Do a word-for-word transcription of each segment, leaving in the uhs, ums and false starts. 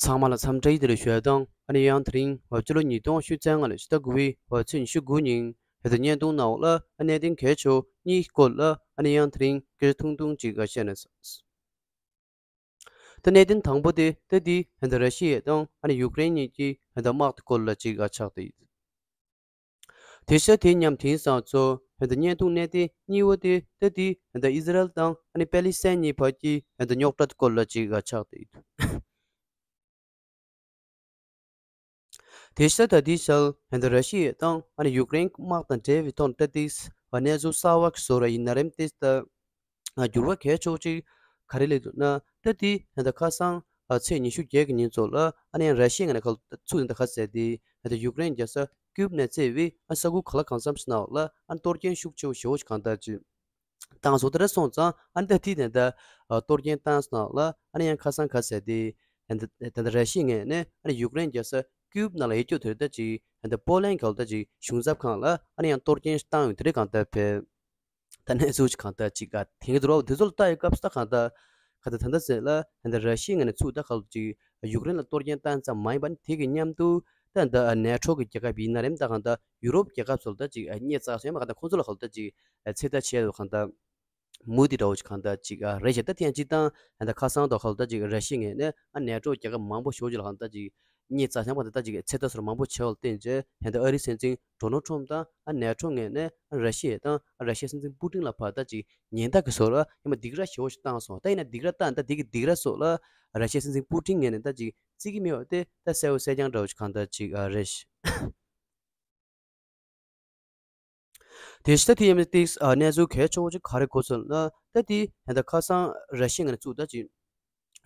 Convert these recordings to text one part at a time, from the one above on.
ཚང་མ་ལ་འཚམས་འདྲི་བདེ་ལེགས་ཞུ་ཡ་དང་། ཨ་ནི་ཡང་དེ་རིང་ཕྱི་ལོ་ཉིས་སྟོང་ཉི་ཤུ་རྩ་ལྔ་ལོའི་ཕྱི་ཟླ་དགུ་པའི་ཚེས་ཉི་ཤུ་དགུ་ཉིན་ད་ལྟ་བརྙན་ཐུང་ནང་ལ་ཨ་གནད་དོན་གལ་ཆེ་བ་གཉིས་སྐོར་ལ་ཨ་ནི་ཡང་དེ་རིང་སྐད་ཆ་ཐུང་ཐུང་ཅིག་བཤད་ན་བསམ། ད་གནད་དོན་དང་པོ་དེ་ད་དེ་ད་ལྟ་ར་ཤི་ཡ་དང་ཨ་ནི་ཡུཀ་རེན་གཉིས་ཀྱི་ད་ལྟ་དམག་དེ་སྐོར་ལ་ཅིག་ཆགས་བསྡད་ཡོད། དེ་ཤ་དེ་མཉམ་དེང་སང་ཚོ་ད་ལྟ་བརྙན་ཐུང་གནད་དོན་གཉིས་པ་དེ་ད་དེ་ད་ལྟ་ཨི་ཟི་རལ་དང་ཨ་ནི་པེ་ལི་སི་ཐན་གཉིས་བར་གྱི་ད་ལྟ་རྙོག་དྲ་དེ་སྐོར་ལ་ཅིག་ཆགས་བསྡད་ཡོད། དེ་ཤ་ད་དེ་ཤལ་ད་ལྟ་ར་ཤི་ཡ་དང་ཨ་ནི་ཡུཀ་རེན་དམག་དང་འབྲེལ་བའི་ཐོག་ད་དེ་གནས་ཚུལ་གསར་བ་གི་བཟོ་ར་ཡིན་ན་རེམ་དེ་ད། འགྱུར་བ་གལ་ཆེ་བོ་ཅིག་ག་རེ་སླེབས་འདུག་ན། ད་དེ་ད་ལྟ་ཁ་སང་ཚེས་ཉི་ཤུ་བརྒྱད་ཀྱི་ཉིན་ཚོ་ལ་ཨ་ནི་ཡང་ར་ཤི་ཡའི་ངོས་ནས་ཁ་ཚུགས་ད་ལྟ་ཁ་གསལ་ཏེ་ད་ལྟ་ཡུཀ་རེན་རྒྱལ་ས་ཀིབ་ནས་བརྩིས་པའི་ཨ་ས་ཁུལ་གང་ལ་གང་འཚམ་ཞིག་ནང་ལ་ཨ་གཏོར་སྐྱོན་ཤུགས་ཆེ་བོ་ཞེ་བོ་ཞིག་གང་ལྟར་ཅིག་བཏང་སོང་། དེ་འདྲ་སོང་ཙང་ཨ་ནི་ད་དེ་ད་ལྟ་གཏོར་སྐྱོན་བཏང་སོང་ལ་ཨ་ནི་ཡང་ཁ་སང་ཁ་གསལ་ཏེ་ད་ལྟ་ར་ཤི་ཡའི་ངོས་ནས་ཨ་ནི་ཡུཀ་རེན་རྒྱལ་ས་ཀིབ་ནང་ལ་ཡོད་རྒྱུ་དེ་ད་ཅིག་ད་ལྟ་པོ་ལན་གྱི་ད་ཅིག་གཞུང་ཚབ་ཁང་ལ་ཨ་ནི་ཡང་གཏོར་སྐྱོན་བཏང་ཡོད་དེ་འདྲ་གང་ལྟར་ཕེབས། ད་གནས་ཚུལ་གང་ལྟར་ཅིག་ཨ་དེང་གི་འདུག་རོགས་དེ་ཚོ་ལ་ལྟ་ཡི་སྐབས་སུ་ད་གང་ལྟར་གང་ལྟར་ད་ལྟ་ཟེར་ལ་ད་ལྟ་ར་ཤི་ཡའི་ངོས་ནས་ཚུགས་ད་ག་ལ་ཅིག་ཡུཀ་རེན་ལ་གཏོར་སྐྱོན་བཏང་ཙམ་མ་ཡིན་པ་ནི་དེ་གི་མཉམ་དུ་ད་ད་ནེ་ཊོ་གི་རྒྱལ་ཁབ་ཡིན་ན་རེམ་ད་གང་ལྟར་ཡུ་རོབ་རྒྱལ་ཁབ་ཚོ་ལ་ད་ཅིག་ཨ་བསྙད་བཙག་སོང་ཡང་མ་གང་ལྟར་ཁོང་ཚོ་ལ་ག་ལ་ད་ཅིག་ཨ་ཚེ་ཐར་བྱས་འདུག་གང་ལྟར་མུ་མཐུད་འདྲ་བོ་ཅིག་གང་ལྟར་ཅིག་ཨ་རེད་ཤག་ད་ཐེངས་གཅིག་དང་ད་ལྟ་ཁ་སང་དུ་ག་ལ་ད་ཅིག་ར་ཤི་ཡའི་ངོས་ནས་ཨ་ནེ་ཊོ་རྒྱལ་ཁབ་མང་པོ་ཞེ་པོ་ཅིག་ལ་གང་ལྟར་ཅིག་བསྙད་བཙག་བྱས་པ་དང་ད་ཅིག་ཚེ་ཐར་སོགས་མང་པོ་བྱས་པ་ལ་བརྟེན་བྱས་ད་ལྟ་ཨ་རིའི་སྲིད་འཛིན་ཌོ་ནལ་ཊམ་དང་ཨ་ནེ་ཊོ་ངོས་ནས་ཨ་ར་ཤི་ཡ་དང་ཨ་ར་ཤི་ཡའི་སྲིད་འཛིན་པུ་ཏིན་ལ་ཕར་ད་ཅིག་ཉེན་བརྡ་གི་བཟོ་འདྲ་ཡང་མ་སྡིགས་ར་ཞེ་པོ་ཞིག་བཏང་སོང་། ད་ཡིན་ན་སྡིགས་ར་བཏང་ད་དེ་གི་སྡིགས་ར་སོགས་ལ་ར་ཤི་ཡའི་སྲིད་འཛིན་པུ་ཏིན་ངོས་ནས་ད་ཅིག་བརྩི་གི་མེད་པ་དེ་ད་གསལ་པོ་གསལ་རྐྱང་འདྲ་བོ་ཞིག་གང་ལྟར་ཅིག་ཨ་རེད་ཤག་དེ་ཤ་དེ་ཡིན་ཏིག་ཨ་གནས་ཚུལ་གལ་ཆེ་བོ་ཅིག་ག་རེ་གོ་སོང་ན། ད་དེ་ད་ལྟ་ཁ་སང་ར་ཤི་ཡའི་ངོས་ནས་ཚུགས་ད་ཅིག་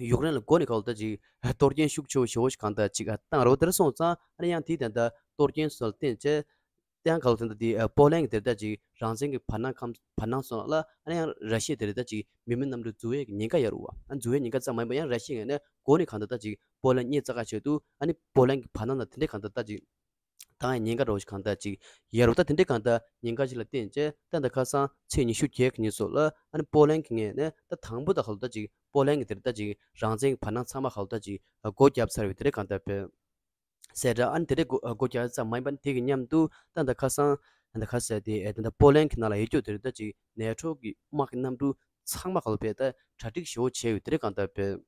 ཡུཀ་རེན་ལ་མགོ་ནས་ག་ལ་ད་ཅིག་གཏོར་སྐྱོན་ཤུགས་ཆེ་བོ་ཞེ་པོ་ཞིག་གང་ལྟར་ཅིག་བཏང་རོགས་དེར་སོང་ཙང་ཨ་ནི་ཡང་དེ་ད་ལྟ་གཏོར་སྐྱོན་སོགས་ལ་བརྟེན་བྱས་ཡང་ག་ལ་ད་ལྟ་དེ་པོ་ལན་གྱི་དེར་ད་ཅིག་རང་བཙན་གྱི་བར་སྣང་ཁམས་བར་སྣང་སོང་ལ་ཨ་ནི་ཡང་ར་ཤི་ཡ་དེར་ད་ཅིག་མི་མེད་གནམ་གྲུ་འཛུལ་ཡས་ཀྱི་ཉེན་ཁ་ཡོད་རེད་བ། ཨ་འཛུལ་ཡས་ཉེན་ཁ་ཙམ་མ་ཡིན་པ་ཡང་ར་ཤི་ཡའི་ངོས་ནས་མགོ་ནས་གང་ལྟར་ད་ཅིག་པོ་ལན་བསྙད་བཙག་ག་བྱེད་དུས་ཨ་ནི་པོ་ལན་གྱི་བར་སྣང་ལ་དེ་འདྲས་གང་ལྟར་ད་ཅིག་བཏང་ཡས་ཉེན་ཁ་འདྲ་བོ་ཞིག་གང་ལྟར་ཅིག་ཡོད་རེད་བ། ད་དེ་འདྲའི་གང་ལྟར་ཉེན་ཁ་ཞིག་ལ་བརྟེན་བྱས་ད་ལྟ་ཁ་སང་ཚེས་ཉི་ཤུ་བརྒྱད་ཀྱི་ཉིན་སོགས་ལ་ཨ་ནི་པོ་ལན་གྱི་ངོས་ནས་ད་དང་པོ་ད་ག་ལ་ད་ཅིག་པོ་ལན་གྱི་དེར་ད་ཅིག་རང་བཙན་གྱི་བར་སྣང་ཚང་མ་ག་ལ་ད་ཅིག་སྒོ་བརྒྱབ་ཚར་བའི་དེ་འདྲའི་གང་ལྟར་བོད་གསལ་བསྒྲགས་ཨ་ནི་དེ་འདྲའི་སྒོ་སྒོ་བརྒྱབ་ཙམ་མ་ཡིན་པ་ནི་དེ་གི་མཉམ་དུ་ད་ལྟ་ཁ་སང་ད་ལྟ་ཁ་ཟེར་དེ་ད་ལྟ་པོ་ལན་གྱི་ནང་ལ་ཡོད་རྒྱུ་དེར་ད་ཅིག་ནེ་ཊོ་གི་དམག་གི་གནམ་གྲུ་ཚང་མ་ག་ལ་བས་ད་གྲ་སྒྲིག་ཞེ་པོ་བྱས་ཡོད་དེ་འདྲའི་གང་ལྟར་བོད།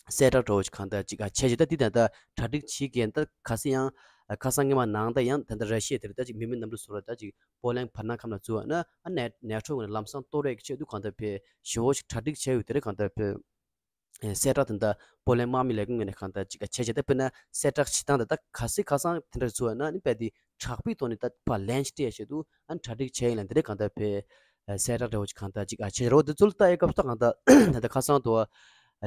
གསལ་བསྒྲགས་འདྲ་བོ་ཞིག་གང་ལྟར་ཅིག་ཨ་བྱས་ཅིག་ད་འདི་ད་ལྟ་གྲ་སྒྲིག་བྱེད་མཁན་ད་ཁ་སང་ཡང་ཨ་ཁ་སང་སྔོན་མ་ནང་ད་ཡང་ད་ལྟ་ར་ཤི་ཡ་དེར་ད་ཅིག་མི་མེད་གནམ་གྲུ་བཟོ་འདྲ་ད་ཅིག་པོ་ལན་བར་སྣང་ཁམས་ལ་འཛུལ་བ་ན་ཨ་ནེ་ནེ་ཊོ་ངོས་ནས་ལམ་སང་གཏོར་ཡས་ཀྱི་ཆེད་དུ་གང་ལྟར་བས་ཞེ་པོ་ཞིག་གྲ་སྒྲིག་བྱས་ཡོད་དེ་འདྲ་གང་ལྟར་བས། གསལ་བསྒྲགས་དེ་ད་པོ་ལན་དམག་མི་ལས་ཁུངས་ངོས་ནས་གང་ལྟར་ཅིག་ཨ་བྱས་བྱས་ད་དཔེར་ན་གསལ་བསྒྲགས་བྱེད་སྟངས་དེ་ད་གལ་སྲིད་ཁ་སང་དེ་འདྲ་འཛུལ་བ་ན་ཨ་ནི་དཔེ་དེ་དྲག་པོའི་ཐོག་ནས་ད་ཕར་ལན་ཞིག་སྤྲད་ཡས་ཆེད་དུ་ཨ་ནི་གྲ་སྒྲིག་བྱས་ཡིན་ལ་འདི་འདྲ་གང་ལྟར་བས། གསལ་བསྒྲགས་འདྲ་བོ་ཅིག་གང་ལྟར་ཅིག་ཨ་བྱས་རོགས་དེ་ཚོ་ལ་ལྟ་ཡས་སྐབས་སུ་ད་གང་ལྟར་ད་ལྟ་ཁ་སང་དུ་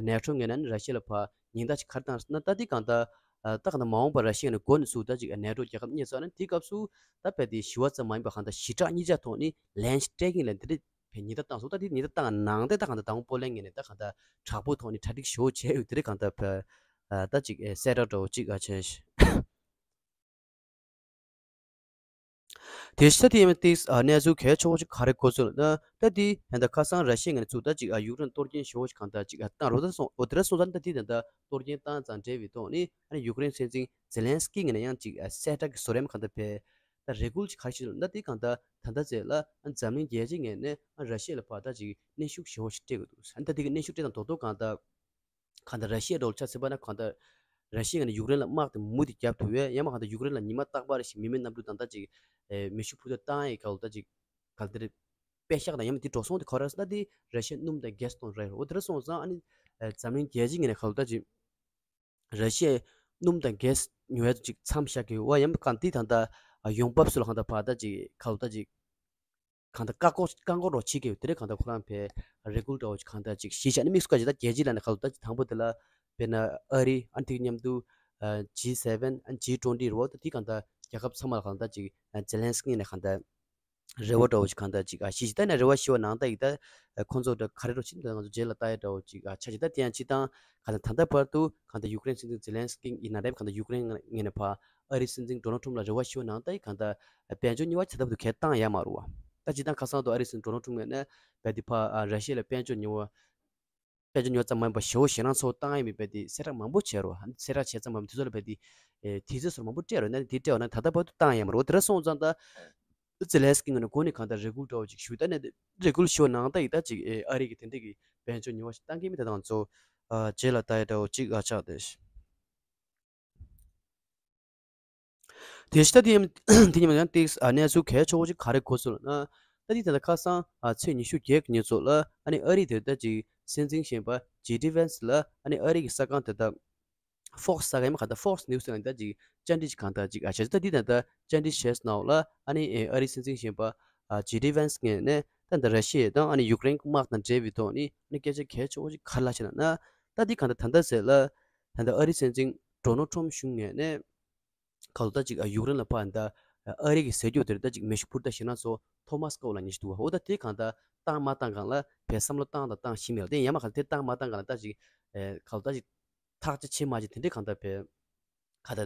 ནེ་ཊོ་ངོས་ནས་ནི་ར་ཤི་ཡ་ལ་ཕར་ཉེན་བརྡ་ཅིག་ག་རེ་བཏང་ཟེར་ན། ད་འདི་གང་ལྟར་ད་གང་ལྟར་མ་འོངས་པར་ར་ཤི་ཡ་ནས་མགོ་ནས་ཚུགས་ད་ཅིག་ནེ་ཊོ་རྒྱལ་ཁབ་གཉིས་ཚོ་ནི་དེའི་སྐབས་སུ་ད་དཔེ་དེ་ཞི་བ་ཙམ་མ་ཡིན་པར་གང་ལྟར་ཞི་དྲག་གཉིས་ཆ་ཐོག་ནས་ལན་ཞིག་སྤྲད་ཀྱིན་ལ་འདི་འདྲ་བས་ཉེན་བརྡ་བཏང་སོང་། ད་འདི་ཉེན་བརྡ་བཏང་ནང་དེ་ད་གང་ལྟར་ད་དང་པོ་པོ་ལན་ངོས་ནས་ད་གང་ལྟར་དྲག་པོའི་ཐོག་ནས་གྲ་སྒྲིག་ཞེ་པོ་བྱས་ཡོད་དེ་འདྲ་གང་ལྟར་ད་ཅིག་གསལ་བསྒྲགས་འདྲ་བོ་ཅིག་ཨ་བྱས། དེ་ཤ་དེ་ཡིན་ཏིག་ཨ་གནས་ཚུལ་གལ་ཆེ་བོ་ཞིག་ག་རེ་གོ་སོང་ལབ་ན། ད་དེ་ད་ལྟ་ཁ་སང་ར་ཤི་ཡ་ངོས་ནས་ཚུགས་ད་ཅིག་ཨ་ཡུཀ་རེན་གཏོར་སྐྱོན་ཞེ་པོ་ཞིག་གང་ལྟར་ཅིག་ཨ་བཏང་རོགས་ད་སོང་། འོ་དེ་འདྲ་སོང་ཙང་ད་དེ་ད་ལྟ་གཏོར་སྐྱོན་བཏང་ཙང་འབྲེལ་བའི་ཐོག་ནས་ཨ་ནི་ཡུཀ་རེན་སྲིད་འཛིན་ཛེ་ལན་སི་ཀི་ངོས་ནས་ཡང་ཅིག་ཨ་གསལ་བསྒྲགས་ཀྱི་བཟོ་རིམ་གང་ལྟར་བས་ད་རེ་སྐུལ་ཅིག་ག་རེ་བྱེད་འདུག་ལབ་ན། ད་དེ་གང་ལྟར་ད་ལྟ་ཚེ་ལ་ཨ་འཛམ་གླིང་རྒྱལ་སྤྱིའི་ངོས་ནས་ཨ་ར་ཤི་ཡ་ལ་ཕར་ད་ཅིག་གནོན་ཤུགས་ཞེ་པོ་ཞིག་སྤྲད་དགོས་འདུག་ཨ་ནི་ད་དེ་གི་གནོན་ཤུགས་སྤྲད་སྟངས་རྡོག་རྡོག་གང་ལྟར། གང་ལྟར་ར་ཤི་ཡ་འདྲ་བོ་ཆ་མཚོན་པ་ན་གང་ལྟར་ར་ཤི་ཡ་ནས་ཡུཀ་རེན་ལ་དམག་དེ་མུ་མཐུད་རྒྱབ་ཐུབ་ཡས། ཡང་མ་གང་ལྟར་ཡུཀ་རེན་ལ་ཉི་མ་རྟག་པར་རེ་བཞིན་མི་མེད་གནམ་གྲུ་དང་ད་ཅིག་ཨེ་མེ་ཤུགས་འཕུར་མདའ་བཏང་ཡས་ག་ལ་ད་ཅིག་ག་ལ་དེ་རེད། པེ་ཤག་དང་ཡང་མ་དེ་འགྲོ་སོང་དེ་ག་རེ་ཟེར་ན་དེ་ར་ཤི་ཡ་སྣུམ་དང་གྷེ་སི་གཏོང་རེད། འོ་དེ་འདྲ་སོང་ཙང་ཨ་ནི་ཨེ་འཛམ་གླིང་རྒྱལ་སྤྱིའི་ངོས་ནས་ག་ལ་ད་ཅིག་ར་ཤི་ཡའི་སྣུམ་དང་གྷེ་སི་ཉོ་ཡས་དེ་ཅིག་མཚམས་བཞག་གི་ཡོད་པ། ཡང་མ་གང་དེ་ད་ལྟ་ཨ་ཡོང་འབབ་སུ་ལ་གང་ལྟར་ཕར་ད་ཅིག་ག་ལ་ད་ཅིག་གང་ལྟར་བཀག་འགོག་བཀག་འགོག་རོགས་བྱེད་ཀྱི་ཡོད། དེ་རེད། གང་ལྟར་ཁོ་རང་ཕར་རེ་སྐུལ་འདྲ་བོ་ཅིག་གང་ལྟར་ཅིག་གཞི་བཞག་ནས་དམིགས་སུ་བཀར་བྱས་ད་རྒྱལ་སྤྱི་ལ་ནས་ག་ལ་ད་ཅིག་དང་པོ་དེ་ལ་དཔེར་ན་ཨ་རི་ཨ་དེ་མཉམ་དུ་ཨ་ཇི་སེ་བེན་ཨ་ཇི་ཊུ་ཝེན་ཊི་རེད་བ། ད་དེ་གང་ལྟར་རྒྱལ་ཁབ་ཚང་མ་ལ་གང་ལྟར་ཅིག་ཨ་ཛེ་ལན་སི་ཀི་ནས་གང་ལྟར་རེ་བ་འདྲ་བོ་ཅིག་གང་ལྟར་ཅིག་ཨ་གཞི་བཞག་ད་ནས་རེ་བ་ཞུ་བ་ནང་ལྟར་ཡིན། ད་ཁོང་ཚོ་འདྲ་ག་རེ་འདྲ་བོ་ཅིག་ད་ང་ཚོ་རྗེས་ལ་ལྟ་ཡ་འདྲ་བོ་ཅིག་ཨ་ཆགས་ཅིག་ད་དེ་ཡང་སྤྱིར་བཏང་གང་ལྟར་ད་ལྟ་བར་དུ་གང་ལྟར་ཡུཀ་རེན་སྲིད་འཛིན་ཛེ་ལན་སི་ཀི་ཡིན་ན་རེད། གང་ལྟར་ཡུཀ་རེན་ངོས་ནས་ཕར་ཨ་རིའི་སྲིད་འཛིན་ཌོ་ནལ་ཊམ་ལ་རེ་བ་ཞུ་བ་ནང་ལྟར་གང་ལྟར་དཔལ་འབྱོར་གཉིས་བར་ཆ་ད་བར་དུ་གས་བཏང་ཡ་མ་རུ་བ། ད་སྤྱིར་བཏང་ཁ་སང་དུ་ཨ་རིའི་སྲིད་འཛིན་ཌོ་ནལ་ཊམ་ངོས་ནས་རྦད་དེ་ཕར་ཨ་ར་ཤི་ཡ་ལ་དཔལ་འབྱོར་གཉིས་བར་ དཔལ་འབྱོར་ཉོ་ཙམ་མ་ཡིན་པར་ཞེ་པོ་ཞེད་སྣང་ཚ་པོ་བཏང་ཡ་མེད་པ་དེ་གསལ་བསྒྲགས་མང་པོ་བྱས་རོ། གསལ་བསྒྲགས་བྱས་ཙམ་མ་ཡིན་པར་དུས་ཚོད་ལ་བབས་ཏེ་དུས་ཚོད་སོགས་མང་པོ་སྤྲད་རོ། ན་དེ་སྤྲད་པ་ན་ད་ལྟ་བར་དུ་བཏང་ཡ་མ་རེད། འོ་དེ་འདྲ་སོང་ཙང་ད། ཛེ་ལན་སི་ཀི་ངོས་ནས་གོང་ནས་གང་ལྟར་རེ་སྐུལ་འདྲ་བོ་ཅིག་ཞུས། ད་ནས་རེ་སྐུལ་ཞུས་པ་ནང་ལྟར་ཡིན། ད་ཅིག་ཨ་རི་གི་དེ་འདྲ་གི་དཔལ་འབྱོར་ཉོ་བ་ཞིག་བཏང་གི་མེད། ད་དང་ཚོ་རྗེས་ལ་ལྟ་ཡ་འདྲ་བོ་ཅིག་ཨ་ཆགས་ཏེ། དེ་ཕྱི་ད་དེ་དེ་ཉིན་མ་ཡང་ཏིག་ཨ་གནས་ཚུལ་གལ་ཆེ་བོ་ཅིག་ག་རེ་གོ་སོང་ལབ་ན། ད་དེ་ད་ལྟ་ཁ་སང་ཨ་ཚེས་ཉི་ཤུ་བརྒྱད་ཀྱི་ཉིན་ཚོ་ལ་ཨ་ནི་ཨ་རི་དེ་ད་ཅིག་སྲིད་འཛིན་གཞོན་པ་ཇེ་ཌི་ཝན་སི་ལ་ཨ་ནི་ཨ་རི་གི་གསར་ཁང་དེ་ད་ཧྥོག་སི་གསར་ཁང་ཡིན་མ་གང་ལྟར་ཧྥོག་སི་ནིའུ་སི་ལ་ད་ཅིག་བཅར་འདྲི་ཅིག་གང་ལྟར་ཅིག་ཨ་བྱས། ད་དེ་ད་ལྟ་བཅར་འདྲི་བྱས་སོང་ལ་ཨ་ནི་ཨ་རི་སྲིད་འཛིན་གཞོན་པ་ཨ་ཇེ་ཌི་ཝན་སི་ངོས་ནས་ད་ད་ར་ཤི་ཡ་དང་ཨ་ནི་ཡུཀ་རེན་དམག་དང་འབྲེལ་བའི་ཐོག་ནས་ཨ་ནི་སྐད་ཆ་གལ་ཆེ་བོ་ཅིག་ག་རེ་ལབ་ཤག་ལབ་ན། ད་དེ་གང་ལྟར་ད་ལྟ་ཟེར་ལ་ད་ལྟ་ཨ་རི་སྲིད་འཛིན་ཌོ་ནལ་ཊམ་གཞུང་ངོས་ནས། ག་ལོ་ད་ཅིག་ཨ་ཡུཀ་རེན་ལ་ཕར་ད་ཨ་རི་གི་ཟས་རྒྱུ་དེར་ད་ཅིག་མེ་ཤུགས་འཕུར་མདའ་ཞེད་སྣང་ཚ་པོ་ཐོ་མཱ་སི་ཀོབ་ལབ་མཁན་ཞིག་འདུག་བ། འོ་ད་དེ་གང་ལྟར་བཏང་མ་བཏང་གང་ལ་བས་བསམ་བློ་བཏང་དང་བཏང་བཞིན་མེད་ལ། དེ་ཡང་མ་གང་དེ་བཏང་མ་བཏང་གང་ལ་ད་ཅིག་ཨེ་ག་ལོ་ད་ཅིག་ཐག་གཅོད་བྱེད་མ་བྱེད་དེ་འདྲའི་གང་ལྟར་བས་ག་ད་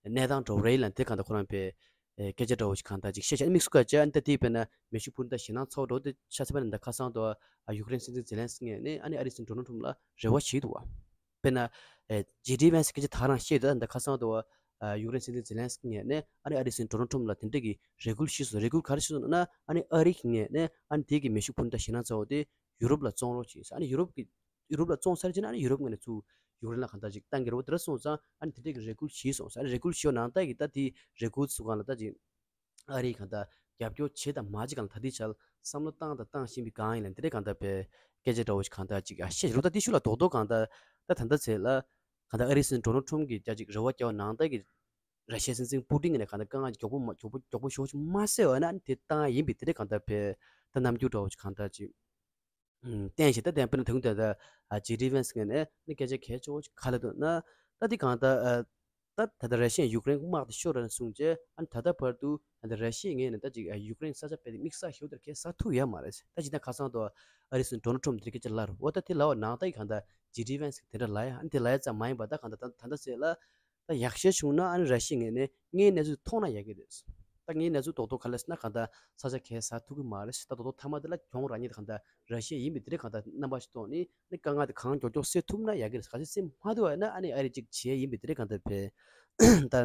གནས་སྟངས་འདྲ་བོ་རེད་ལབ། དེ་གང་ལྟར་ཁོ་རང་བས་ཨེ་སྐད་ཆ་འདྲ་བོ་ཞིག་གང་ལྟར་ཅིག་བཤད་བྱས། དམིགས་སུ་བཀར་བྱས་ཨ་ནི་ད་དེ་དཔེར་ན་མེ་ཤུགས་འཕུར་མདའ་ཞེད་སྣང་ཚ་པོ་འདྲ་བོ་དེ་ཆ་ཚང་པ་ནི་ད་ཁ་སང་དུ་ཨ་ཡུཀ་རེན་སྲིད་འཛིན་ཛེ་ལན་སི་ཀི་ངོས་ནས་ཨ་ནི་ཨ་རི་སྲིད་འཛིན་ཌོ་ནལ་ཊམ་ལ་རེ་བ་བྱས་འདུག་བ། དཔེར་ན། ཨེ་ཇེ་ཌི་ཝན་སི་སྐད་ཆ་ད་རང་བཤད་འདུག་ད་ཁ་སང་དུ་ཨ་ཡུཀ་རེན་སྲིད་འཛིན་ཛེ་ལན་སི་ཀི་ངོས་ནས་ཨ་ནི་ཨ་རི་སྲིད་འཛིན་ཌོ་ནལ་ཊམ་ལ་དེ་འདྲ་གི་རེ་སྐུལ་ཞུས་སོང་། རེ་སྐུལ་ག་རེ་ཞུས་སོང་ན་ཨ་ནི་ཨ་རི་གི་ངོས་ནས་ཨ་ནི་དེ་གི་མེ་ཤུགས་འཕུར་མདའ་ཞེད་སྣང་ཚ་པོ་དེ་ཡུ་རོབ་ལ་བཙོང་རོགས་བྱས་ཟེར། ཨ་ནི་ཡུ་རོབ་ཀྱི་ཡུ་རོབ་ལ་བཙོང་ཚར་རྗེས་ན་ཨ་ནི་ཡུ་རོབ་ངོས་ནས་ཚུར་ཡུཀ་རེན་ལ་གང་ལྟར་ཅིག་བཏང་གི་རེད་བ། དེ་འདྲ་སོང་ཙང་ཨ་ནི་དེ་འདྲ་གི་རེ་སྐུལ་ཞུས་སོང་ཟེར། ཨ་ནི་རེ་སྐུལ་ཞུས་ནང་ལྟར་གི་ད་དེ་རེ་སྐུལ་ཚུར་གང་ལ་ད་ཅིག་ཨ་རིས་གང་ལྟར་རྒྱབ་སྐྱོར་བྱེད་དང་མ་བྱེད་གང་ལ་ད་ལྟའི་ཆར་བསམ་བློ་བཏང་དང་བཏང་བཞིན་པའི་སྒང་ཡིན་ལ། འདི་འདྲའི་གང་ལྟར་བའི་སྐད་ཆ་འདྲ་བོ་ཞིག་གང་ལྟར་ཅིག་ཨ་བཤད་རུ་ད་དེ་ཤུགས་ལ་རྡོག་རྡོག་གང་ལྟར་ད་ད་ལྟ་ཚེ་ལ་གང་ལྟར་ཨ་རིའི་སྲིད་འཛིན་ཌོ་ནལ་ཊམ་གྱིས་རྒྱ་ཅིག་རེ་བ་བརྒྱབ་པ་ནང་ལྟར་གྱི་ར་ཤི་ཡའི་སྲིད་འཛིན་པུ་ཏིན་ནས་གང་ལྟར་དཀའ་ངལ་མགྱོགས་པོ་མ་མགྱོགས་པོ་མགྱོགས་པོ་ཞེ་པོ་ཅིག་མ་སེལ་བ་ན་དེ་བཏང་ཡ་ཡིན་པའི་དེ་འདྲའི་གང་ལྟར་བའི་ད་རྣམ་འགྱུར་འདྲ་བོ་ཞིག་གང་ལྟར་ཅིག་བསྟན་བྱས། ད་དེ་དཔེར་ན་ད་གུང་དེ་ད་ཇེ་ཌི་ཝན་སི་ངོས་ནས་ནི་སྐད་ཆ་གལ་ཆེ་བོ་ཅིག་ག་རེ་ལབ་འདུག་ན། ད་དེ་གང་ལྟར་ད་ད་ལྟ་ར་ཤི་ཡས་ཡུཀ་རེན་དམག་དེ་ཤོར་རན་གསུངས་རྗེས་ཨ་ནི་ད་ལྟ་བར་དུ་ད་ལྟ་ར་ཤི་ཡའི་ངོས་ནས་ད་ཅིག་ཡུཀ་རེན་ས་ཆ་དཔེ་དེ་དམིགས་བསལ་ཞིག་དེར་ཁས་ཟ་ཐུབ་ཡོད་མ་རེད། ད་ཅི་ད་ཁ་སང་དུ་ཨ་རིའི་སྲིད་འཛིན་ཌོ་ནལ་ཊམ་དེ་སྐད་ཆ་ལབ་རེད། འོ་ད་དེ་ལབ་པ་ནང་ལྟར་གྱི་གང་ལྟར་ཇེ་ཌི་ཝན་སི་དེ་འདྲ་ལབ་ཡ། ཨ་ནི་དེ་ལབ་ཡ་ཙམ་མ་ཡིན་པ་ད་གང་ལྟར་ད་ད་ལྟ་ཟེར་ལ། ད་ཡག་ཤོས་བྱུང་ན་ཨ་ནི་ར་ཤི་ཡའི་ངོས་ནས་ངའི་གནས་ཚུལ་མཐོང་ན་ཡག་གི་རེད། ད་ངའི་གནས་ཚུལ་རྡོག་རྡོག་ག་རེ་ཟེར་ན་གང་ལྟར་ས་ཆ་ཁས་ཟ་ཐུབ་ཀྱི་མ་རེད། ད་རྡོག་རྡོག་མཐའ་མ་དེ་ལ་གྱོང་རག་མཁན་དེ་གང་ལྟར་ར་ཤི་ཡ་ཡིན་པའི་དེ་རིགས་གང་ལྟར་རྣམ་པ་ཞིག་ཐོག་ནས་ནི་དཀའ་ངལ་དེ་གང་མགྱོགས་མགྱོགས་སེལ་ཐུབ་ན་ཡག་གི་རེད། གལ་སྲིད་སེལ་མ་ཐུབ་པ་ཡིན་ན་ཨ་ནི་ཨ་རི་གཅིག་བྱེད་ཡ་ཡིན་པའི་དེ་རིགས་གང་ལྟར་བས་ད་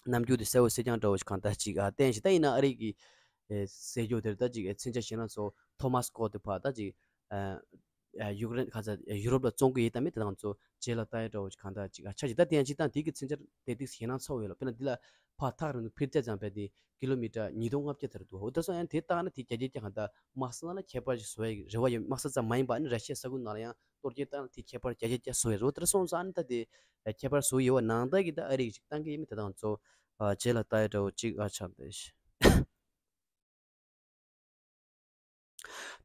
རྣམ་འགྱུར་དེ་གསལ་པོ་གསལ་རྐྱང་འདྲ་བོ་ཞིག་གང་ལྟར་ཅིག་ཨ་བསྟན་ཞིག་ད་ཡིན་ན་ཨ་རི་གི་ཨེ་ཟས་རྒྱུ་དེར་ད་ཅིག་ཨེ་མཚོན་ཆ་ཞེད་སྣང་ཚ་པོ་ཐོ་མཱ་སི་ཀོབ་དེ་ཕར་ད་ཅིག་ཨ་ཨ་ཡུཀ་རེན་ག་ས་ཡུ་རོབ་ལ་བཙོང་གི་ཡོད་དམ་མེད་དེ་དང་ཚོ་རྗེས་ལ་ལྟ་ཡ་འདྲ་བོ་ཞིག་གང་ལྟར་ཅིག་ཨ་ཆ་ཅིག་ད་དེ་ཡང་ཅིག་དང་དེ་གི་མཚོན་ཆ་དེ་ཏིག་ཞེད་སྣང་ཚ་པོ་ཡོད་ལ། དཔེར་ན་འདི་ལ་ཕར་ཐག་རིང་དུ་འཕུར་ཚད་ཙམ་བས་དེ་ཀི་ལོ་མི་ཊར་ཉིས་སྟོང་ལྔ་བརྒྱ་དེར་འདུག་འོ་ད་སོང་ཡང་དེ་བཏང་ན་དེ་རྒྱ་སྐྱེད་ཀྱང་གང་ལྟར་དམག་ས་ནང་ལ་ཁྱད་པར་ཞིག་བཟོ་ཡ་གི་རེ་བ་ཡོད། དམག་ས་ཙམ་མ་ཡིན་པ་ཨ་ནི་ར་ཤི་ཡའི་ས་ཁུལ་ནང་ལ་ཡང་གཏོར་སྐྱོན་བཏང་ན་དེ་ཁྱད་པར་རྒྱ་སྐྱེད་ཀྱང་བཟོ་ཡ་རེད། འོ་དེར་སོང་ཙང་ཨ་ནི་ད་དེ་ཁྱད་པར་བཟོ་ཡོད་པ་ནང་ལྟར་གྱི་ད་ཨ་རི་གི་ཅིག་བཏང་གི་ཡིན་མིན་དེ་དང་ཚོ་རྗེས་ལ་ལྟ་ཡ་འདྲ་བོ་ཅིག་ཨ་ཆགས་འདུག་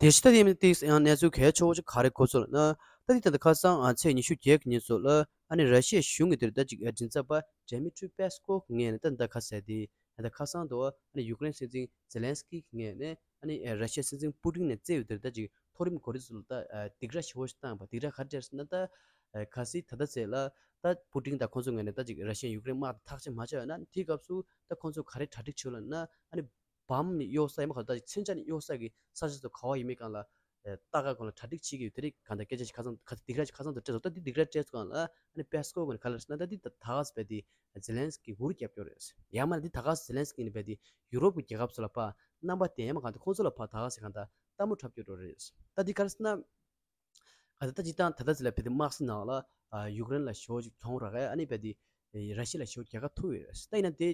དེ་ཕྱི་ད་དེ་མིན་ཏིག་ཡང་གནས་ཚུལ་གལ་ཆེ་བོ་ཅིག་ག་རེ་གོ་སོང་ལབ་ན། ད་དེ་ད་ལྟ་ཁ་སང་ཨ་ཚེས་ཉི་ཤུ་བརྒྱད་ཀྱི་ཉིན་ཚོ་ལ་ཨ་ནི་ར་ཤི་ཡའི་གཞུང་གི་དེར་ད་ཅིག་ཨ་མགྲིན་ཚབ་པ་ཌི་མི་ཊི་རི་པེ་སི་ཀོབ་ངོས་ནས་ད་ད་ཁ་ཟེར་དེ་ད་ཁ་སང་དུ་ཨ་ནི་ཡུཀ་རེན་སྲིད་འཛིན་ཛེ་ལན་སི་ཀི་ངོས་ནས་ཨ་ནི་ཨ་ར་ཤི་ཡའི་སྲིད་འཛིན་པུ་ཏིན་ནས་བཙལ་བའི་དེར་ད་ཅིག་མཐོ་རིམ་གོ་སྒྲིག་ཚོ་ལ་ད་ཨ་སྡིགས་ར་ཞེ་པོ་ཞིག་བཏང་བ། སྡིགས་ར་ག་རེ་སྤྲད་ཟེར་ན་ད་ཨ་གལ་སྲིད་ད་ལྟ་ཚེ་ལ་ད་པུ་ཏིན་དང་ཁོང་ཚོ་ངོས་ནས་ད་ཅིག་ར་ཤི་ཡ་ཡུཀ་རེན་དམག་དེ་ཐག་གཅོད་མ་བྱས་ཡོད་ན་དེའི་སྐབས་སུ་ད་ཁོང་ཚོ་ག་རེ་གྲ་སྒྲིག་བྱས་ཡོད་ལབ་ན། ཨ་ནི་བམ་གཡུག་ས་ཡིན་མ་གང་ལྟར་མཚོན་ཆ་ནི་གཡུག་ས་གི་ས་ཆ་ཚོ་ག་བ་ཡིན་མིན་སྒང་ལ་ཨེ་ལྟ་ག་སྒང་ལ་གྲ་སྒྲིག་བྱེད་ཀྱི་ཡོད། དེ་རིགས་གང་ལྟར་སྐད་ཆ་ཞིག་ཁ་སང་ཁ་སང་སྡིགས་ར་ཞིག་ཁ་སང་དུ་སྤྲད་སོང་། ད་འདི་སྡིགས་ར་སྤྲད་སོང་གང་ལ་ཨ་ནི་པེ་སི་ཀོབ་ངོས་ནས་ག་ལབ་ཟེར་ན། ད་འདི་ད་ག་ཟེར་བས་དེ་ཛེ་ལན་སི་ཀི་འུར་རྒྱབ་སྐྱོར་རེད། ཡང་མ་ནི་འདི་ད་ག་ཟེར་ཛེ་ལན་སི་ཀི་ནི་བས་དེ་ཡུ་རོབ་ཀྱི་རྒྱལ་ཁབ་ཚོ་ལ་ཕར་རྣམ་པ་བསྟན་ཡང་མ་གང་ལྟར་ཁོང་ཚོ་ལ་ཕར་ད་ག་ཟེར་གང་ལྟར་ལྟད་མོ་འཁྲབ་སྐྱོར་འགྲོ་རེད། ད་འདི་ག་རེ་ཟེར་ན། ག་ད་ད་ཅི་ད་ད་ད་ཅི་ལ་བས་དེ་དམག་ས་ནང་ལ་ཨ་ཡུཀ་རེན་ལ་ཞེ་པོ་ཅིག་གྱོང་རག་ཨ་ནི་བས་དེ་ཨེ་ར་ཤི་ཡ་ལ་ཞེ་པོ་རྒྱལ་ཁ་ཐོབ་ཡོད་རེད། ད་ཡིན་ན་དེ་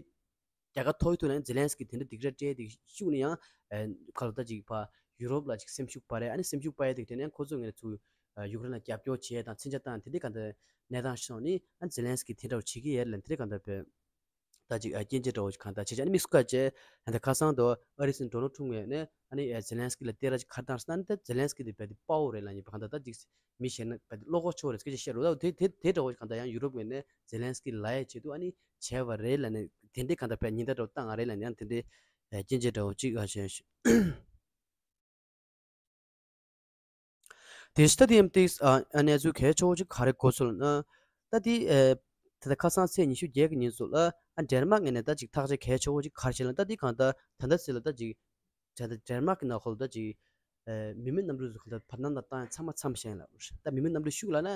རྒྱལ་ཁ་ཐོབ་ཡོད་དུས་ན་ཛེ་ལན་སི་ཀི་དེ་འདྲ་སྡིགས་ར་སྤྲད་དེ་ཤུགས་ནས་ཡང་ཨེ་ག་ལ་ད་ཅིག་ཕར་ཡུ་རོབ་ལ་ཅིག་སེམས་ཤུགས་སྤར་ཡ། ཨ་ནི་སེམས་ཤུགས་སྤར་ཡ་དེ་དེ་ནས་ཁོ་ཚོ་ངོས་ནས་ཚུར་ཨ་ཡུཀ་རེན་ལ་རྒྱབ་སྐྱོར་བྱེད་ཡ་དང་མཚོན་ཆ་བཏང་དེ་འདྲའི་ག་འདྲ་གནས་སྟངས་ཤིག་སོང་ནི་ཨ་ཛེ་ལན་སི་ཀི་དེ་འདྲ་བོ་བྱེད་ཀྱི་ཡོད་ལབ་དེ་འདྲའི་ག་འདྲ་བས། ད་ཅིག་ཨ་སྐྱོན་བརྗོད་འདྲ་བོ་ཞིག་གང་ལྟར་བྱས་བྱས་ཨ་ནི་དམིགས་སུ་བཀར་བྱས་ཨ་ད་ཁ་སང་དུ་ཨ་རི་སྲིད་འཛིན་ཌོ་ནལ་ཊམ་ངོས་ནས་ཨ་ནི་ཨ་ཛེ་ལན་སི་ཀི་ལ་སྟེར་ར་ཅིག་ག་རེ་བཏང་ཟེར་ན། ཨ་ནི་ད་ཛེ་ལན་སི་ཀི་དེ་བས་དེ་དཔའ་བོ་རེད་ལབ་ཡིན་པ་གང་ལྟར་ད་ཅིག་མི་གཞན་ན་བས་དེ་བློ་ཁོག་ཆེ་བོ་རེད་སྐད་ཆ་བཤད་རོགས། ད་དེ་དེ་དེ་འདྲ་བོ་ཞིག་གང་ལྟར་ཡང་ཡུ་རོབ་ངོས་ནས་ཛེ་ལན་སི་ཀི་ལབ་ཡ་ཆེད་དུ་ཨ་ནི་བྱས་པ་རེད་ལབ་ནས་དེ་འདྲའི་གང་ལྟར་བས་ཉེན་བརྡ་འདྲ་བོ་བཏང་ང་རེད་ལབ་ནས་ཡང་དེ་འདྲའི་ཨ་སྐྱོན་བརྗོད་འདྲ་བོ་ཅིག་ཨ་བྱས་ཤིག་དེ་ཕྱི་ད་དེ་ཡང་ཏིག་ཨ་གནས་ཚུལ་གལ་ཆེ་བོ་ཅིག་ག་རེ་གོ་སོང་ལབ་ན། ད་དེ་ཨེ་ད་ལྟ་ཁ་སང་ཚེས་ཉི་ཤུ་བརྒྱད་ཀྱི་ཉིན་ཚོ་ལ་ཨ་ཌེན་མཱག་ངོས་ནས་ད་ཅིག་ཐག་གཅོད་གལ་ཆེ་བོ་ཅིག་ག་རེ་བྱས་ལབ་ན། ད་དེ་གང་ལྟར་ད་ལྟ་ཚེ་ལ་ད་ཅིག་ད་ལྟ་ཌེན་མཱག་གི་ནང་ཁུལ་ད་ཅིག་ མི་མེད་གནམ་གྲུ་ཚོ་གང་ལྟར་བར་སྣང་དང་བཏང་ཡ་ཚང་མ་མཚམས་བཞག་ཡིན་ལབ། ད་མི་མེད་གནམ་གྲུ་ཤུགས་ལ་ན་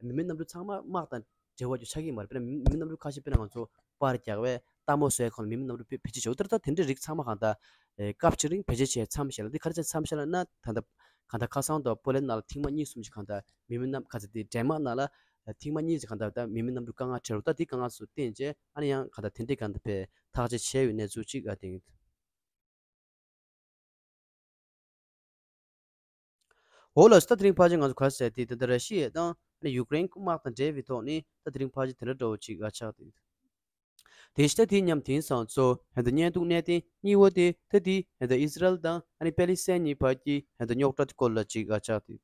མི་མེད་གནམ་གྲུ་ཚང་མ་དམག་དང་འབྲེལ་བ་ཅིག་ཆགས་ཀྱི་མ་རེད། དཔེར་ན་མི་མི་མེད་གནམ་གྲུ་ཁ་ཤས་དཔེར་ན་ང་ཚོ་པར་རྒྱག་པའི་སྟག་མོ་བཟོ་ཡ་ཁོང་ལ་མི་མེད་གནམ་གྲུ་བེད་བེད་སྤྱོད་བྱེད་འོ་ད་ད་དེ་འདྲའི་རིགས་ཚང་མ་གང་ལྟར་སྐབས་ཅིག་རིང་བེད་སྤྱོད་བྱས་མཚམས་བཞག་ལ། འདི་ག་རེ་བྱས་མཚམས་བཞག་ལ་ན་ད་ལྟ་གང་ལྟར་ཁ་སང་དང་པོ་ལན་ནང་ལ་ཐེངས་མ་གཉིས་གསུམ་ཅིག་གང་ལྟར་མི་མེད་གནམ་ག་ཚོད་དེ་ཌེན་མཱག་ནང་ལ་ཐེངས་མ་གཉིས་ཅིག་གང་ལྟར་ད་མི་མེད་གནམ་གྲུ་དཀའ་ངལ་འཕྲད་རུ་ད་དེ་དཀའ་ངལ་ཚོ་བསྟན་རྗེས་ཨ་ནི་ཡང་གང་ལྟར་དེ་འདྲའི་གང་ལྟར་བས་ཐག་གཅོད་བྱས་ཡོད་གནས་ཚུལ་ཅིག་ཨ་དེང་། འོ་ལགས་སོ། ད་དེ་རིང་ཕལ་ཆེར་ང་ཚོ་ག་རེ་ཟེར་དེ་ད་ལྟ་ར་ཤི་ཡ་དང་ཨ་ནི་ཡུཀ་རེན་དམག་དང་འབྲེལ་བའི་ཐོག་ནས་ད་དེ་རིང་ཕལ་ཆེར་དེ་འདྲ་འདྲ་བོ་ཅིག་ཨ་ཆགས་དེ། དེ་ཕྱི་ད་དེའི་མཉམ་དེང་སང་ཚོ་ཧན་ད་བརྙན་ཐུང་གནད་དོན་གཉིས་པོ་དེ་ད་དེ་ཧན་ད་ཨི་ཟི་རལ་དང་ཨ་ནི་པེ་ལི་སི་ཐན་གཉིས་བར་གྱི་ཧན་ད་རྙོག་དྲ་སྐོར་ལ་ཅིག་ཨ་ཆགས་དེ།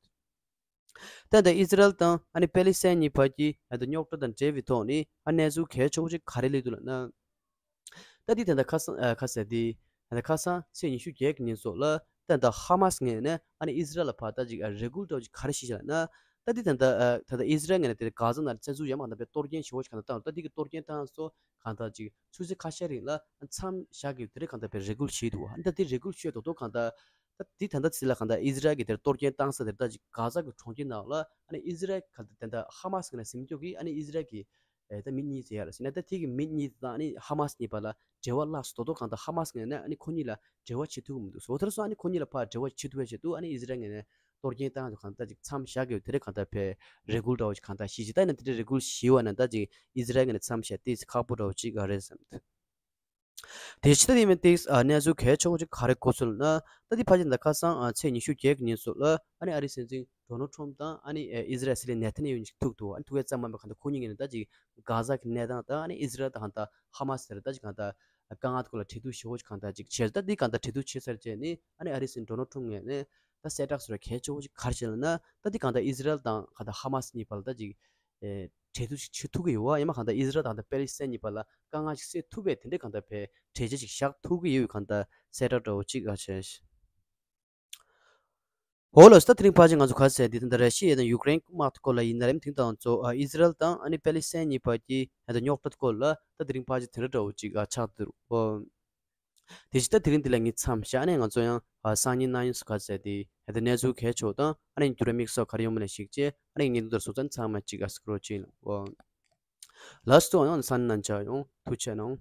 ད་ད་ཨི་ཟི་རལ་དང་ཨ་ནི་པེ་ལི་སི་ཐན་གཉིས་བར་གྱི་ཨ་ད་རྙོག་དྲ་དང་འབྲེལ་བའི་ཐོག་ནས་ཨ་གནས་ཚུལ་གལ་ཆེ་བོ་ཅིག་ག་རེ་སླེབས་འདུག་ལབ་ན། ད་འདི་ད་ལྟ་ཁ་སང་ཨ་ཁ་སང་འདི་ད་ལྟ་ཁ་སང་ཚེས་ཉི་ཤུ་བརྒྱད་ཀྱི་ཉིན་སོགས་ལ་ད་ལྟ་ཧ་མ་སི་ངོས་ནས་ཨ་ནི་ཨི་ཟི་རལ་ལ་ཕར་ད་ཅིག་ཨ་རེ་སྐུལ་འདྲ་བོ་ཅིག་ག་རེ་བྱས་ཤག་ལབ་ན། ད་འདི་ད་ལྟ་ཨ་ད་ལྟ་ཨི་ཟི་རལ་ངོས་ནས་དེ་གྷ་ཛ་ནང་ལ་བཙན་འཛུལ་ཡོད་མ་ད་དཔེ་གཏོར་སྐྱོན་ཞེ་བོ་ཅིག་ག་ད་བཏང་ད་འདི་གི་གཏོར་སྐྱོན་བཏང་སོ་གང་ད་ཅིག་ཆུ་ཚོད་ཁ་ཤས་རིང་ལ་མཚམས་བཞག་གི་དེ་རེད་གང་ད་དཔེ་རེ་སྐུལ་བྱས་འདུག་ཨ་ནི་ད་འདི་རེ་སྐུལ་བྱས་ཏོག་ཏོག་གང་ད། ད་འདི་ད་ལྟ་ཚེ་ལ་གང་ལྟར་ཨི་ཟི་རལ་གྱི་དེར་གཏོར་སྐྱོན་བཏང་ས་དེར་ད་ཅིག་གྷ་ཛ་གི་གྲོང་ཁྱེར་ནང་ལ་ཨ་ནི་ཨི་ཟི་རལ་ག་ད་ལྟ་ཧ་མ་སི་ངོས་ནས་ཟིན་སྐྱོག་གི་ཨ་ནི་ཨི་ཟི་རལ་གྱི་ཨེ་ད་མི་གཉིས་ཟེར་ཡ་ལ་ཟིན་ན་ད་དེ་གི་མི་གཉིས་དང་ཨ་ནི་ཧ་མ་སི་གཉིས་བར་ལ་འབྲེལ་བ་བརླགས་སོ་ཏོག་ཏོག་གང་ལྟར་ཧ་མ་སི་ངོས་ནས་ཨ་ནི་ཁོ་གཉིས་ལ་འབྲེལ་བ་བྱེད་ཐུབ་ཀྱི་མི་འདུག་ཟེར། འོ་དེར་སོང་ཨ་ནི་ཁོ་གཉིས་ལ་ཕར་འབྲེལ་བ་བྱེད་ཐུབ་པ་བྱེད་དུས་ཨ་ནི་ཨི་ཟི་རལ་ངོས་ནས་གཏོར་སྐྱོན་བཏང་དུས་གང་ལྟར་ཅིག་མཚམས་བཞག་གི་དེ་རེད་གང་ལྟར་ཕར་རེ་སྐུལ་འདྲ་བོ་ཅིག་གང་ལྟར་ཞིག་ཅིག་ད་ཡིན་ན་དེ་འདྲའི་རེ་སྐུལ་ཞིག་བ་ན་ད་ཅིག་ཨི་ཟི་རལ་ངོས་ནས་མཚམས་བཞག་དེ་ཁག་པོ་འདྲ་བོ་ཅིག་ཨ་རེད་བསམ་འདུག་དེ་ཕྱི་ད་དེ་མིན་ཏིག་ཨ་གནས་ཚུལ་གལ་ཆེ་བོ་ཅིག་ག་རེ་གོ་ཚུལ་ན། ད་དེ་ཕལ་ཆེར་ད་ཁ་སང་ཨ་ཚེས་ཉི་ཤུ་བརྒྱད་ཀྱི་ཉིན་སོགས་ལ་ཨ་ནི་ཨ་རིའི་སྲིད་འཛིན་ཌོ་ནལ་ཊམ་དང་ཨ་ནི་ཨེ་ཨི་ཟི་རལ་སྲིད་བློན་ནེ་ཐན་ཡ་ཧུ་གཉིས་ཐུག་འདུག་ཨ་ནི་ཐུག་ཡ་ཙམ་མ་ཡིན་པར་གང་ལྟར་ཁོ་གཉིས་ཀྱིས་ནི་ད་ཅིག་གྷ་ཛ་གི་གནས་སྟངས་དང་ཨ་ནི་ཨི་ཟི་རལ་དང་གང་ལྟར་ཧ་མ་སི་དེར་ད་ཅིག་གང་ལྟར་དཀའ་ངལ་སྐོར་ལ་གྲོས་བསྡུར་ཞེ་བོ་ཅིག་གང་ལྟར་ཅིག་བྱས། ད་འདི་གང་ལྟར་གྲོས་བསྡུར་བྱས་ཚར་རྗེས་ནི་ཨ་ནི་ཨ་རིའི་སྲིད་འཛིན་ཌོ་ནལ་ཊམ་ངོས་ནས་ད་གསལ་བསྒྲགས་སུ་ར་གལ་ཆེ་བོ་ཅིག་ག་རེ་བྱས་ལབ་ན། ད་འདི་གང་ལྟར་ཨི་ཟི་རལ་དང་གང་ལྟར་ཧ་མ་སི་གཉིས་བར་ལ་ད་ཅིག་ཨེ་གྲོས་བསྡུར་ཞིག་བྱེད་ཐུབ་ཀྱི་ཡོད་བ། ཡང་མ་གང་ལྟར་ཨི་ཟི་རལ་དང་ད་པེ་ལི་སི་ཐན་གཉིས་བར་ལ་དཀའ་ངལ་ཞིག་སེལ་ཐུབ་པའི་དེ་འདྲའི་གང་ལྟར་བའི་གྲོས་ཆོད་ཅིག་བཞག་ཐུབ་ཀྱི་ཡོད་གང་ལྟར་གསལ་བསྒྲགས་འདྲ་བོ་ཅིག་ཨ་བྱས། འོ་ལགས་སོ། ད་དེ་རིང་ཕལ་ཆེར་ང་ཚོ་ག་རེ་ཟེར་འདི་ད་ལྟ་ར་ཤི་ཡ་དང་ཡུཀ་རེན་དམག་དེ་སྐོར་ལ་ཡིན་ན་རེད། དེང་དང་ཚོ་ཨ་ཨི་ཟི་རལ་དང་ཨ་ནི་པེ་ལི་སི་ཐན་གཉིས་བར་གྱི་ཨ་ད་རྙོག་དྲ་སྐོར་ལ་ད་དེ་རིང་ཕལ་ཆེར་དེ་འདྲ་འདྲ་བོ་ཅིག་ཨ་ཆགས་འདུག་ཨོ། དེ་བཞིན་ད་དེ་རིང་འདི་ལ་ངས་མཚམས་བཞག་ནས་ང་ཚོ་ཡང་ཨ་སང་ཉིན་གནངས་ཉིན་སུ་ག་ཟེར་དེ་ཨ་ད་གནས་ཚུལ་གལ་ཆེ་བ་དང་ཨ་ནི་འགྱུར་བ་དམིགས་བསལ་ག་རེ་ཡོང་མིན་ལ་གཞིགས་བྱས་ཨ་ནི་ངས་འདི་ལྟར་སོ་ཚན་ཚང་མ་ཅིག་ཨ་སི་ཀྲོལ་བྱས་ཡིན། ཨོ། ལགས་སོ། ཡང་སང་ཉིན་ནང་མཇལ་ཡོང་། ཐུགས་རྗེ་གནང་།